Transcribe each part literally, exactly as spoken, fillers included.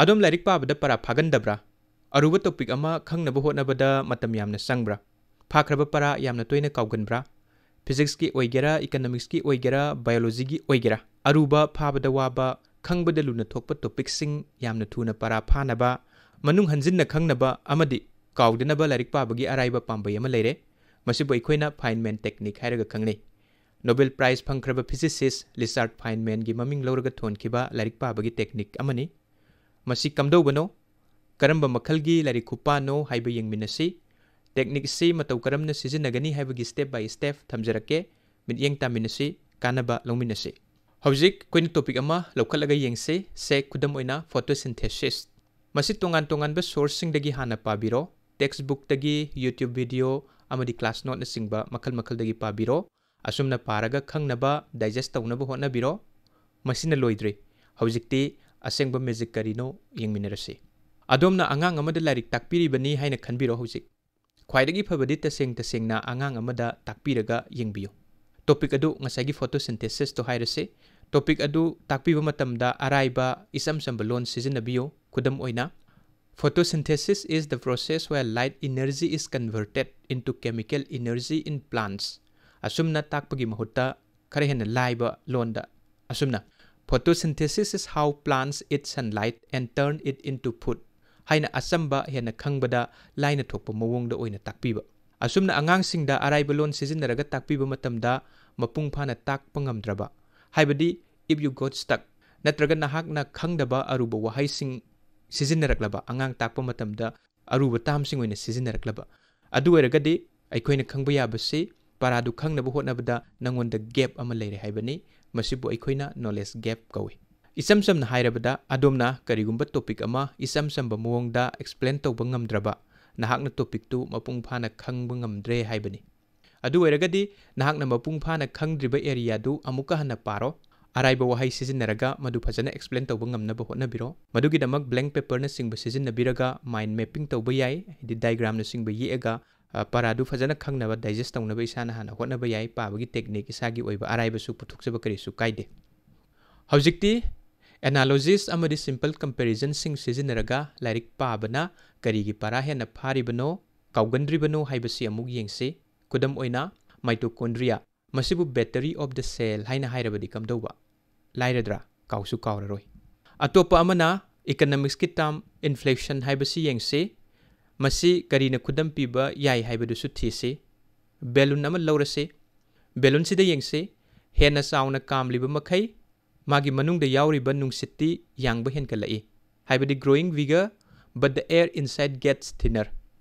ꯑꯗꯣꯝ ꯂꯥꯏꯔꯤꯛ ꯄꯥꯕꯗ ꯄꯔꯥ ꯐꯥꯒꯟꯗꯕ꯭ꯔꯥ? ꯑꯔꯨꯕ ꯇꯣꯄꯤꯛ ꯑꯃ ꯈꯪꯅꯕ ꯍꯣꯠꯅꯕꯗ ꯃꯇꯝ ꯌꯥꯝꯅ ꯆꯪꯕ꯭ꯔꯥ? ꯐꯥꯈ꯭ꯔꯕ ꯄꯔꯥ ꯌꯥꯝꯅ ꯇꯣꯏꯅ ꯀꯥꯎꯒꯟꯕ꯭ꯔꯥ? ꯐꯤꯖꯤꯛꯁꯀꯤ ꯑꯣꯏꯒꯦꯔꯥ, ꯏꯀꯅꯣꯃꯤꯛꯁꯀꯤ ꯑꯣꯏꯒꯦꯔꯥ, ꯕꯥꯏꯑꯣꯂꯣꯖꯤꯒꯤ ꯑꯣꯏꯒꯦꯔꯥ, ꯑꯔꯨꯕ, ꯐꯥꯕꯗ ꯋꯥꯕ, ꯈꯪꯕꯗ ꯂꯨꯅ ꯊꯣꯛꯄ ꯇꯣꯄꯤꯛꯁꯤꯡ ꯌꯥꯝꯅ ꯊꯨꯅ ꯄꯔꯥ ꯐꯥꯅꯕ, ꯃꯅꯨꯡ ꯍꯟꯖꯤꯟꯅ ꯈꯪꯅꯕ ꯑꯃꯗꯤ ꯀꯥꯎꯗꯅꯕ ꯂꯥꯏꯔꯤꯛ ꯄꯥꯕꯒꯤ ꯑꯔꯥꯏꯕ ꯄꯥꯝꯕꯩ ꯑꯃ ꯂꯩꯔꯦ꯫ ꯃꯁꯤꯕꯨ ꯑꯩꯈꯣꯏꯅ ꯐꯥꯏꯟꯃꯦꯟ ꯇꯦꯛꯅꯤꯛ ꯍꯥꯏꯔꯒ ꯈꯪꯅꯩ꯫ ꯅꯣꯕꯦꯜ ꯄ꯭ꯔꯥꯏꯖ ꯐꯪꯈ꯭ꯔꯕ ꯐꯤꯖꯤꯁꯤꯁ ꯔꯤꯆꯥꯔꯗ ꯐꯥꯏꯟꯃꯦꯟꯒꯤ ꯃꯃꯤꯡ ꯂꯧꯔꯒ ꯊꯣꯟꯈꯤꯕ ꯂꯥꯏꯔꯤꯛ ꯄꯥꯕꯒꯤ ꯇꯦꯛꯅꯤꯛ ꯑꯃꯅꯤ꯫ ꯃꯁꯤ ꯀꯝꯗꯧꯕꯅꯣ? ꯀꯔꯝꯕ ꯃꯈꯜꯒꯤ ꯂꯥꯏꯔꯤꯛ ꯈꯨꯄꯥꯅꯣ ꯍꯥꯏꯕ ꯌꯦꯡꯃꯤꯟꯅꯁꯤ꯫ ꯇꯦꯛꯅꯤꯛꯁꯤ ꯃꯇꯧ ꯀꯔꯝꯅ ꯁꯤꯖꯤꯟꯅꯒꯅꯤ ꯍꯥꯏꯕꯒꯤ step by step ꯊꯝꯖꯔꯛꯀꯦ꯫ ꯃꯤꯠꯌꯦꯡ ꯇꯥꯃꯤꯟꯅꯁꯤ, ꯀꯥꯟꯅꯕ ꯂꯧꯃꯤꯟꯅꯁꯤ꯫ ꯍꯧꯖꯤꯛ ꯑꯩꯈꯣꯏꯅ ꯇꯣꯄꯤꯛ ꯑꯃ ꯂꯧꯈꯠꯂꯒ ꯌꯦꯡꯁꯤ꯫ ꯁꯦ, ꯈꯨꯗꯝ ꯑꯣꯏꯅ, ꯐꯣꯇꯣꯁꯤꯟꯊꯦꯁꯤꯁ꯫ ꯃꯁꯤ ꯇꯣꯉꯥꯟ ꯇꯣꯉꯥꯟꯕ ꯁꯣꯔꯁꯁꯤꯡꯗꯒꯤ ꯍꯥꯟꯅ ꯄꯥꯕꯤꯔꯣ꯫ ꯇꯦꯛꯁꯕꯨꯛꯇꯒꯤ, YouTube ꯚꯤꯗꯤꯑꯣ ꯑꯃꯗꯤ ꯀ꯭ꯂꯥꯁ ꯅꯣꯠꯅꯆꯤꯡꯕ ꯃꯈꯜ ꯃꯈꯜꯗꯒꯤ ꯄꯥꯕꯤꯔꯣ꯫ ꯑꯁꯨꯝꯅ ꯄꯥꯔꯒ ꯈꯪꯅꯕ, ꯗꯥꯏꯖꯦꯁ ꯇꯧꯅꯕ ꯍꯣꯠꯅꯕꯤꯔꯣ꯫ ꯃꯁꯤꯅ ꯂꯣꯏꯗ꯭ꯔꯤ꯫ ꯍꯧꯖꯤꯛꯇꯤ ꯑꯁꯦꯡꯕ ꯃꯦꯖꯤꯛ ꯀꯔꯤꯅꯣ ꯌꯦꯡꯃꯤꯟꯅꯔꯁꯤ꯫ ꯑꯗꯣꯝꯅ ꯑꯉꯥꯡ ꯑꯃꯗ ꯂꯥꯏꯔꯤꯛ ꯇꯥꯛꯄꯤꯔꯤꯕꯅꯤ ꯍꯥꯏꯅ ꯈꯟꯕꯤꯔꯣ ꯍꯧꯖꯤꯛ꯫ ꯈ꯭ꯋꯥꯏꯗꯒꯤ ꯐꯕꯗꯤ ꯇꯁꯦꯡ ꯇꯁꯦꯡꯅ ꯑꯉꯥꯡ ꯑꯃꯗ ꯇꯥꯛꯄꯤꯔꯒ ꯌꯦꯡꯕꯤꯌꯨ꯫ ꯇꯣꯄꯤꯛ ꯑꯗꯨ ꯉꯁꯥꯏꯒꯤ ꯐꯣꯇꯣꯁꯤꯟꯊꯦꯁꯤꯁꯇꯣ ꯍꯥꯏꯔꯁꯤ꯫ ꯇꯣꯄꯤꯛ ꯑꯗꯨ ꯇꯥꯛꯄꯤꯕ ꯃꯇꯝꯗ ꯑꯔꯥꯏꯕ, ꯏꯆꯝ ꯆꯝꯕ ꯂꯣꯟ ꯁꯤꯖꯤꯟꯅꯕꯤꯌꯨ꯫ ꯈꯨꯗꯝ ꯑꯣꯏꯅ, "Photosynthesis is the process where light energy is converted into chemical energy in plants." ꯑꯁꯨꯝꯅ ꯇꯥꯛꯄꯒꯤ ꯃꯍꯨꯠꯇ ꯈꯔ ꯍꯦꯟꯅ ꯂꯥꯏꯕ ꯂꯣꯟꯗ ꯑꯁꯨꯝꯅ, "Photosynthesis is how plants eat sunlight and turn it into food" ꯍꯥꯏꯅ ꯑꯆꯝꯕ, ꯍꯦꯟꯅ ꯈꯪꯕꯗ ꯂꯥꯏꯅ ꯊꯣꯛꯄ ꯃꯑꯣꯡꯗ ꯑꯣꯏꯅ ꯇꯥꯛꯄꯤꯕ꯫ ꯑꯁꯨꯝꯅ ꯑꯉꯥꯡꯁꯤꯡꯗ ꯑꯔꯥꯏꯕ ꯂꯣꯟ ꯁꯤꯖꯤꯟꯅꯔꯒ ꯇꯥꯛꯄꯤꯕ ꯃꯇꯝꯗ ꯃꯄꯨꯡ ꯐꯥꯅ ꯇꯥꯛꯄ ꯉꯝꯗ꯭ꯔꯕ, ꯍꯥꯏꯕꯗꯤ if you got stuck, ꯅꯠꯇ꯭ꯔꯒ ꯅꯍꯥꯛꯅ ꯈꯪꯗꯕ ꯑꯔꯨꯕ ꯋꯥꯍꯩꯁꯤꯡ ꯁꯤꯖꯤꯟꯅꯔꯛꯂꯕ, ꯑꯉꯥꯡ ꯇꯥꯛꯄ ꯃꯇꯝꯗ ꯑꯔꯨꯕ ꯇꯥꯝꯁꯤꯡ ꯑꯣꯏꯅ ꯁꯤꯖꯤꯟꯅꯔꯛꯂꯕ, ꯑꯗꯨ ꯑꯣꯏꯔꯒꯗꯤ ꯑꯩꯈꯣꯏꯅ ꯈꯪꯕ ꯌꯥꯕꯁꯤ ꯄꯔꯥꯗꯨ ꯈꯪꯅꯕ ꯍꯣꯠꯅꯕꯗ ꯅꯉꯣꯟꯗ gap ꯑꯃ ꯂꯩꯔꯦ ꯍꯥꯏꯕꯅꯤ꯫ ꯃꯁꯤꯕꯨ ꯑꯩꯈꯣꯏꯅ knowledge gap ꯀꯧꯏ꯫ ꯏꯆꯝ ꯆꯝꯅ ꯍꯥꯏꯔꯕꯗ, ꯑꯗꯣꯝꯅ ꯀꯔꯤꯒꯨꯝꯕ ꯇꯣꯄꯤꯛ ꯑꯃ ꯏꯆꯝ ꯆꯝꯕ ꯃꯑꯣꯡꯗ explain ꯇꯧꯕ ꯉꯝꯗ꯭ꯔꯕ, ꯅꯍꯥꯛꯅ ꯇꯣꯄꯤꯛꯇꯨ ꯃꯄꯨꯡ ꯐꯥꯅ ꯈꯪꯕ ꯉꯝꯗ꯭ꯔꯦ ꯍꯥꯏꯕꯅꯤ꯫ ꯑꯗꯨ ꯑꯣꯏꯔꯒꯗꯤ ꯅꯍꯥꯛꯅ ꯃꯄꯨꯡ ꯐꯥꯅ ꯈꯪꯗ꯭ꯔꯤꯕ areaꯗꯨ ꯑꯃꯨꯛꯀ ꯍꯟꯅ ꯄꯥꯔꯣ꯫ ꯑꯔꯥꯏꯕ ꯋꯥꯍꯩ ꯁꯤꯖꯤꯟꯅꯔꯒ ꯃꯗꯨ ꯐꯖꯅ explain ꯇꯧꯕ ꯉꯝꯅꯕ ꯍꯣꯠꯅꯕꯤꯔꯣ꯫ ꯃꯗꯨꯒꯤꯗꯃꯛ blank paperꯅꯆꯤꯡꯕ ꯁꯤꯖꯤꯟꯅꯕꯤꯔꯒ mind mapping ꯇꯧꯕ ꯌꯥꯏ, ꯍꯥꯏꯗꯤ diagramꯅꯆꯤꯡꯕ ꯌꯦꯛꯑꯒ, ꯑ, ꯄꯔꯥꯗꯨ ꯐꯖꯅ ꯈꯪꯅꯕ, digest ꯇꯧꯅꯕ ꯏꯁꯥꯅ ꯍꯥꯟꯅ ꯍꯣꯠꯅꯕ ꯌꯥꯏ꯫ ꯄꯥꯕꯒꯤ technique ꯏꯁꯥꯒꯤ ꯑꯣꯏꯕ ꯑꯔꯥꯏꯕꯁꯨ ꯄꯨꯊꯣꯛꯆꯕ ꯀꯔꯤꯁꯨ ꯀꯥꯏꯗꯦ꯫ ꯍꯧꯖꯤꯛꯇꯤ Analogies ꯑꯃꯗꯤ simple comparisonꯁꯤꯡ ꯁꯤꯖꯤꯟꯅꯔꯒ ꯂꯥꯏꯔꯤꯛ ꯄꯥꯕꯅ ꯀꯔꯤꯒꯤ ꯄꯥꯔꯥ ꯍꯦꯟꯅ ꯐꯥꯔꯤꯕꯅꯣ, ꯀꯥꯎꯒꯟꯗ꯭ꯔꯤꯕꯅꯣ ꯍꯥꯏꯕꯁꯤ ꯑꯃꯨꯛ ꯌꯦꯡꯁꯤ꯫ ꯈꯨꯗꯝ ꯑꯣꯏꯅ, mitochondria, ꯃꯁꯤꯕꯨ battery of the cell ꯍꯥꯏꯅ ꯍꯥꯏꯔꯕꯗꯤ ꯀꯝꯗꯧꯕ? ꯂꯥꯏꯔꯗ꯭ꯔꯥ? ꯀꯥꯎꯁꯨ ꯀꯥꯎꯔꯔꯣꯏ꯫ ꯑꯇꯣꯞꯄ ꯑꯃꯅ economicsꯀꯤ term inflation ꯍꯥꯏꯕꯁꯤ ꯌꯦꯡꯁꯤ꯫ ꯃꯁꯤ ꯀꯔꯤꯅ ꯈꯨꯗꯝ ꯄꯤꯕ ꯌꯥꯏ ꯍꯥꯏꯕꯗꯨꯁꯨ ꯊꯤꯁꯤ꯫ Balloon ꯑꯃ ꯂꯧꯔꯁꯤ꯫ Balloonꯁꯤꯗ ꯌꯦꯡꯁꯤ꯫ ꯍꯦꯟꯅ ꯆꯥꯎꯅ ꯀꯥꯝꯂꯤꯕ ꯃꯈꯩ, ꯃꯥꯒꯤ ꯃꯅꯨꯡꯗ ꯌꯥꯎꯔꯤꯕ ꯅꯨꯡꯁꯤꯠꯇꯤ ꯌꯥꯡꯕ ꯍꯦꯟꯒꯠꯂꯛꯏ, ꯍꯥꯏꯕꯗꯤ growing bigger, but the air inside gets thinner꯫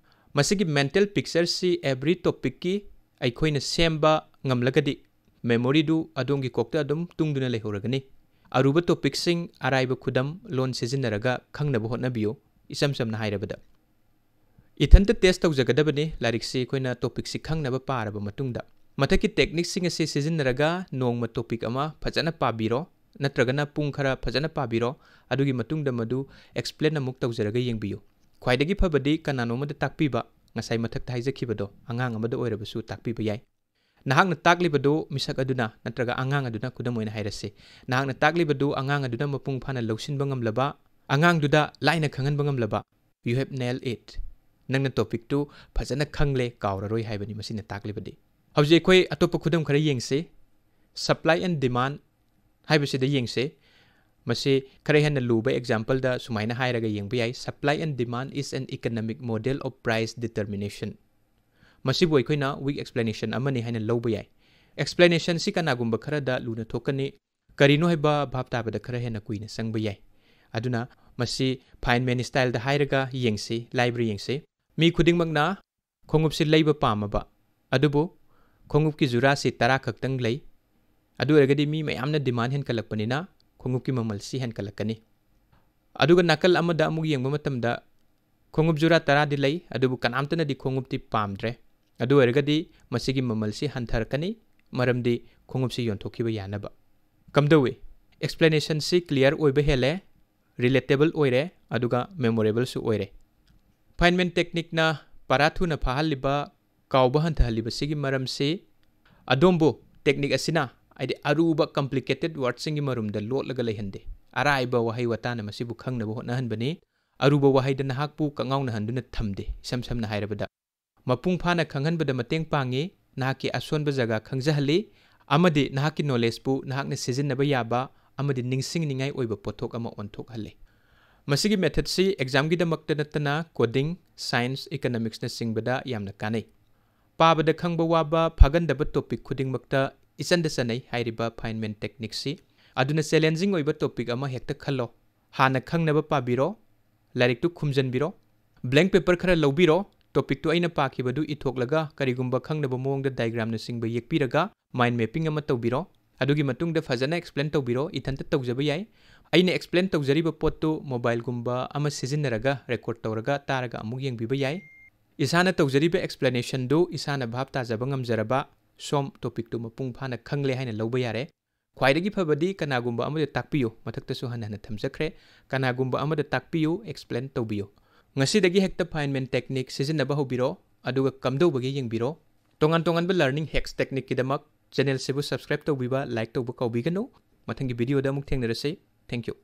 ꯃꯁꯤꯒꯤ mental pictureꯁꯤ every topicꯀꯤ ꯑꯩꯈꯣꯏꯅ ꯁꯦꯝꯕ ꯉꯝꯂꯒꯗꯤ, memoryꯗꯨ ꯑꯗꯣꯝꯒꯤ ꯀꯣꯛꯇ ꯑꯗꯨꯝ ꯇꯨꯡꯗꯨꯅ ꯂꯩꯍꯧꯔꯒꯅꯤ꯫ ꯑꯔꯨꯕ topicꯁꯤꯡ ꯑꯔꯥꯏꯕ ꯈꯨꯗꯝ ꯂꯣꯟ ꯁꯤꯖꯤꯟꯅꯔꯒ ꯈꯪꯅꯕ ꯍꯣꯠꯅꯕꯤꯌꯨ꯫ ꯏꯆꯝ ꯆꯝꯅ ꯍꯥꯏꯔꯕꯗ, ꯏꯊꯟꯇ test ꯇꯧꯖꯒꯗꯕꯅꯤ꯫ ꯂꯥꯏꯔꯤꯛꯁꯤ ꯑꯩꯈꯣꯏꯅ topicꯁꯤ ꯈꯪꯅꯕ ꯄꯥꯔꯕ ꯃꯇꯨꯡꯗ, ꯃꯊꯛꯀꯤ techniqueꯁꯤꯡ ꯑꯁꯤ ꯁꯤꯖꯤꯟꯅꯔꯒ ꯅꯣꯡꯃ topic ꯑꯃ ꯐꯖꯅ ꯄꯥꯕꯤꯔꯣ, ꯅꯠꯇ꯭ꯔꯒꯅ ꯄꯨꯡ ꯈꯔ ꯐꯖꯅ ꯄꯥꯕꯤꯔꯣ꯫ ꯑꯗꯨꯒꯤ ꯃꯇꯨꯡꯗ ꯃꯗꯨ explain ꯑꯃꯨꯛ ꯇꯧꯖꯔꯒ ꯌꯦꯡꯕꯤꯌꯨ꯫ ꯈ꯭ꯋꯥꯏꯗꯒꯤ ꯐꯕꯗꯤ ꯀꯅꯥꯅꯣꯝꯃꯗ ꯇꯥꯛꯄꯤꯕ, ꯉꯁꯥꯏ ꯃꯊꯛꯇ ꯍꯥꯏꯖꯈꯤꯕꯗꯣ, ꯑꯉꯥꯡ ꯑꯃꯗ ꯑꯣꯏꯔꯕꯁꯨ ꯇꯥꯛꯄꯤꯕ ꯌꯥꯏ꯫ ꯅꯍꯥꯛꯅ ꯇꯥꯛꯂꯤꯕꯗꯨ ꯃꯤꯁꯛ ꯑꯗꯨꯅ, ꯅꯠꯇ꯭ꯔꯒ ꯑꯉꯥꯡ ꯑꯗꯨꯅ, ꯈꯨꯗꯝ ꯑꯣꯏꯅ ꯍꯥꯏꯔꯁꯤ, ꯅꯍꯥꯛꯅ ꯇꯥꯛꯂꯤꯕꯗꯨ ꯑꯉꯥꯡ ꯑꯗꯨꯅ ꯃꯄꯨꯡ ꯐꯥꯅ ꯂꯧꯁꯤꯟꯕ ꯉꯝꯂꯕ, ꯑꯉꯥꯡꯗꯨꯗ ꯂꯥꯏꯅ ꯈꯪꯍꯟꯕ ꯉꯝꯂꯕ, "You have nailed it꯫ ꯅꯪꯅ topicꯇꯨ ꯐꯖꯅ ꯈꯪꯂꯦ, ꯀꯥꯎꯔꯔꯣꯏ" ꯍꯥꯏꯕꯅꯤ ꯃꯁꯤꯅ ꯇꯥꯛꯂꯤꯕꯗꯤ꯫ ꯍꯧꯖꯤꯛ ꯑꯩꯈꯣꯏ ꯑꯇꯣꯞꯄ ꯈꯨꯗꯝ ꯈꯔ ꯌꯦꯡꯁꯤ꯫ Supply and demand ꯍꯥꯏꯕꯁꯤꯗ ꯌꯦꯡꯁꯤ꯫ ꯃꯁꯤ ꯈꯔ ꯍꯦꯟꯅ ꯂꯨꯕ exampleꯗ ꯁꯨꯃꯥꯏꯅ ꯍꯥꯏꯔꯒ ꯌꯦꯡꯕ ꯌꯥꯏ: "Supply and demand is an economic model of price determination꯫" ꯃꯁꯤꯕꯨ ꯑꯩꯈꯣꯏꯅ weak explanation ꯑꯃꯅꯤ ꯍꯥꯏꯅ ꯂꯧꯕ ꯌꯥꯏ꯫ Explanationꯁꯤ ꯀꯅꯥꯒꯨꯝꯕ ꯈꯔꯗ ꯂꯨꯅ ꯊꯣꯛꯀꯅꯤ꯫ ꯀꯔꯤꯅꯣ ꯍꯥꯏꯕ ꯚꯥꯞ ꯇꯥꯕꯗ ꯈꯔ ꯍꯦꯟꯅ ꯀꯨꯏꯅ ꯆꯪꯕ ꯌꯥꯏ꯫ ꯑꯗꯨꯅ ꯃꯁꯤ Feynman styleꯗ ꯍꯥꯏꯔꯒ ꯌꯦꯡꯁꯤ, ꯂꯥꯏꯕ꯭ꯔꯥ ꯌꯦꯡꯁꯤ꯫ ꯃꯤ ꯈꯨꯗꯤꯡꯃꯛꯅ ꯈꯣꯡꯎꯞꯁꯤ ꯂꯩꯕ ꯄꯥꯝꯃꯕ, ꯑꯗꯨꯕꯨ ꯈꯣꯡꯎꯞꯀꯤ ꯖꯨꯔꯥꯁꯤ ꯇꯔꯥ ꯈꯛꯇꯪ ꯂꯩ꯫ ꯑꯗꯨ ꯑꯣꯏꯔꯒꯗꯤ ꯃꯤ ꯃꯌꯥꯝꯅ demand ꯍꯦꯟꯀꯠꯂꯛꯄꯅꯤꯅ ꯈꯣꯡꯎꯞꯀꯤ ꯃꯃꯜꯁꯤ ꯍꯦꯟꯀꯠꯂꯛꯀꯅꯤ꯫ ꯑꯗꯨꯒ ꯅꯥꯀꯜ ꯑꯃꯗ ꯑꯃꯨꯛ ꯌꯦꯡꯕ ꯃꯇꯝꯗ ꯈꯣꯡꯎꯞ ꯖꯨꯔꯥ ꯇꯔꯥꯗꯤ ꯂꯩ, ꯑꯗꯨꯕꯨ ꯀꯅꯥꯝꯇꯅꯗꯤ ꯈꯣꯡꯎꯞꯇꯤ ꯄꯥꯝꯗ꯭ꯔꯦ꯫ ꯑꯗꯨ ꯑꯣꯏꯔꯒꯗꯤ ꯃꯁꯤꯒꯤ ꯃꯃꯜꯁꯤ ꯍꯟꯊꯔꯛꯀꯅꯤ, ꯃꯔꯝꯗꯤ ꯈꯣꯡꯎꯞꯁꯤ ꯌꯣꯟꯊꯣꯛꯈꯤꯕ ꯌꯥꯅꯕ꯫ ꯀꯝꯗꯧꯏ? Explanationꯁꯤ clear ꯑꯣꯏꯕ ꯍꯦꯜꯂꯦ, relatable ꯑꯣꯏꯔꯦ, ꯑꯗꯨꯒ memorableꯁꯨ ꯑꯣꯏꯔꯦ꯫ Feynman techniqueꯅ ꯄꯥꯔꯥ ꯊꯨꯅ ꯐꯥꯍꯜꯂꯤꯕ, ꯀꯥꯎꯕ ꯍꯟꯊꯍꯜꯂꯤꯕꯁꯤꯒꯤ ꯃꯔꯝꯁꯤ ꯑꯗꯣꯝꯕꯨ technique ꯑꯁꯤꯅ, ꯍꯥꯏꯗꯤ ꯑꯔꯨꯕ complicated wordꯁꯤꯡꯒꯤ ꯃꯔꯨꯝꯗ ꯂꯣꯠꯂꯒ ꯂꯩꯍꯟꯗꯦ꯫ ꯑꯔꯥꯏꯕ ꯋꯥꯍꯩ ꯋꯥꯇꯥꯅ ꯃꯁꯤꯕꯨ ꯈꯪꯅꯕ ꯍꯣꯠꯅꯍꯟꯕꯅꯤ꯫ ꯑꯔꯨꯕ ꯋꯥꯍꯩꯗ ꯅꯍꯥꯛꯄꯨ ꯀꯛꯉꯥꯎꯅꯍꯟꯗꯨꯅ ꯊꯝꯗꯦ꯫ ꯏꯁꯝ ꯁꯝꯅ ꯍꯥꯏꯔꯕꯗ, ꯃꯄꯨꯡ ꯐꯥꯅ ꯈꯪꯍꯟꯕꯗ ꯃꯇꯦꯡ ꯄꯥꯡꯉꯤ, ꯅꯍꯥꯛꯀꯤ ꯑꯁꯣꯟꯕ ꯖꯒꯥ ꯈꯪꯖꯍꯜꯂꯤ, ꯑꯃꯗꯤ ꯅꯍꯥꯛꯀꯤ ꯅꯣꯂꯦꯖꯄꯨ ꯅꯍꯥꯛꯅ ꯁꯤꯖꯤꯟꯅꯕ ꯌꯥꯕ ꯑꯃꯗꯤ ꯅꯤꯡꯁꯤꯡꯅꯤꯡꯉꯥꯏ ꯑꯣꯏꯕ ꯄꯣꯠꯊꯣꯛ ꯑꯃ ꯑꯣꯟꯊꯣꯛꯍꯜꯂꯤ꯫ ꯃꯁꯤꯒꯤ ꯃꯦꯊꯗꯁꯤ ꯑꯦꯛꯖꯥꯝꯒꯤꯗꯃꯛꯇ ꯅꯠꯇꯅ ꯀꯣꯗꯤꯡ, ꯁꯥꯏꯟꯁ, ꯏꯀꯅꯣꯃꯤꯛꯁꯅꯆꯤꯡꯕꯗ ꯌꯥꯝꯅ ꯀꯥꯟꯅꯩ꯫ ꯄꯥꯕꯗ ꯈꯪꯕ ꯋꯥꯕ, ꯐꯥꯒꯟꯗꯕ ꯇꯣꯄꯤꯛ ꯈꯨꯗꯤꯡꯃꯛꯇ ꯏꯆꯟꯗ ꯆꯟꯅꯩ ꯍꯥꯏꯔꯤꯕ ꯐꯥꯏꯟꯃꯦꯟ ꯇꯦꯛꯅꯤꯛꯁꯤ꯫ ꯑꯗꯨꯅ ꯆꯦꯂꯦꯟꯖꯤꯡ ꯑꯣꯏꯕ ꯇꯣꯄꯤꯛ ꯑꯃ ꯍꯦꯛꯇ ꯈꯜꯂꯣ꯫ ꯍꯥꯟꯅ ꯈꯪꯅꯕ ꯄꯥꯕꯤꯔꯣ, ꯂꯥꯏꯔꯤꯛꯇꯨ ꯈꯨꯝꯖꯟꯕꯤꯔꯣ, ꯕ꯭ꯂꯦꯡ ꯄꯦꯄꯔ ꯈꯔ ꯂꯧꯕꯤꯔꯣ, ꯇꯣꯄꯤꯛꯇꯨ ꯑꯩꯅ ꯄꯥꯈꯤꯕꯗꯨ ꯏꯊꯣꯛꯂꯒ ꯀꯔꯤꯒꯨꯝꯕ ꯈꯪꯅꯕ ꯃꯑꯣꯡꯗ ꯗꯥꯏꯒ꯭ꯔꯥꯝꯅꯆꯤꯡꯕ ꯌꯦꯛꯄꯤꯔꯒ ꯃꯥꯏꯟ ꯃꯦꯞꯄꯤꯡ ꯑꯃ ꯇꯧꯕꯤꯔꯣ꯫ ꯑꯗꯨꯒꯤ ꯃꯇꯨꯡꯗ ꯐꯖꯅ ꯑꯦꯛꯁꯄ꯭ꯂꯦꯟ ꯇꯧꯕꯤꯔꯣ꯫ ꯏꯊꯟꯇ ꯇꯧꯖꯕ ꯌꯥꯏ꯫ ꯑꯩꯅ ꯑꯦꯛꯁꯄ꯭ꯂꯦꯟ ꯇꯧꯖꯔꯤꯕ ꯄꯣꯠꯇꯨ ꯃꯣꯕꯥꯏꯜꯒꯨꯝꯕ ꯑꯃ ꯁꯤꯖꯤꯟꯅꯔꯒ ꯔꯦꯀꯣꯔꯗ ꯇꯧꯔꯒ ꯇꯥꯔꯒ ꯑꯃꯨꯛ ꯌꯦꯡꯕꯤꯕ ꯌꯥꯏ꯫ ꯏꯁꯥꯅ ꯇꯧꯖꯔꯤꯕ ꯑꯦꯛꯁꯄ꯭ꯂꯦꯅꯦꯁꯟꯗꯨ ꯏꯁꯥꯅ ꯚꯥꯞ ꯇꯥꯖꯕ ꯉꯝꯖꯔꯕ ꯁꯣꯝ ꯇꯣꯄꯤꯛꯇꯨ ꯃꯄꯨꯡ ꯐꯥꯅ ꯈꯪꯂꯦ ꯍꯥꯏꯅ ꯂꯧꯕ ꯌꯥꯔꯦ꯫ ꯈ꯭ꯋꯥꯏꯗꯒꯤ ꯐꯕꯗꯤ ꯀꯅꯥꯒꯨꯝꯕ ꯑꯃꯗ ꯇꯥꯛꯄꯤꯌꯨ, ꯃꯊꯛꯇꯁꯨ ꯍꯟꯅ ꯍꯟꯅ ꯊꯝꯖꯈ꯭ꯔꯦ, ꯀꯅꯥꯒꯨꯝꯕ ꯑꯃꯗ ꯇꯥꯛꯄꯤꯌꯨ, ꯑꯦꯛꯁꯄ꯭ꯂꯦꯟ ꯇꯧꯕꯤꯌꯨ꯫ ꯉꯁꯤꯗꯒꯤ ꯍꯦꯛꯇ ꯐꯥꯏꯟꯃꯦꯟ ꯇꯦꯛꯅꯤꯛ ꯁꯤꯖꯤꯟꯅꯕ ꯍꯧꯕꯤꯔꯣ, ꯑꯗꯨꯒ ꯀꯝꯗꯧꯕꯒꯦ ꯌꯦꯡꯕꯤꯔꯣ꯫ ꯇꯣꯉꯥꯟ ꯇꯣꯉꯥꯟꯕ ꯂꯔꯅꯤꯡ ꯍꯦꯛꯁ ꯇꯦꯛꯅꯤꯛꯀꯤꯗꯃꯛ ꯆꯦꯅꯦꯜꯁꯤꯕꯨ ꯁꯕꯁꯀ꯭ꯔꯥꯏꯕ ꯇꯧꯕꯤꯕ, ꯂꯥꯏꯛ ꯇꯧꯕ ꯀꯥꯎꯕꯤꯒꯅꯨ꯫ ꯃꯊꯪꯒꯤ ꯚꯤꯗꯤꯑꯣꯗ ꯑꯃꯨꯛ ꯊꯦꯡꯅꯔꯁꯤ꯫ Thank you꯫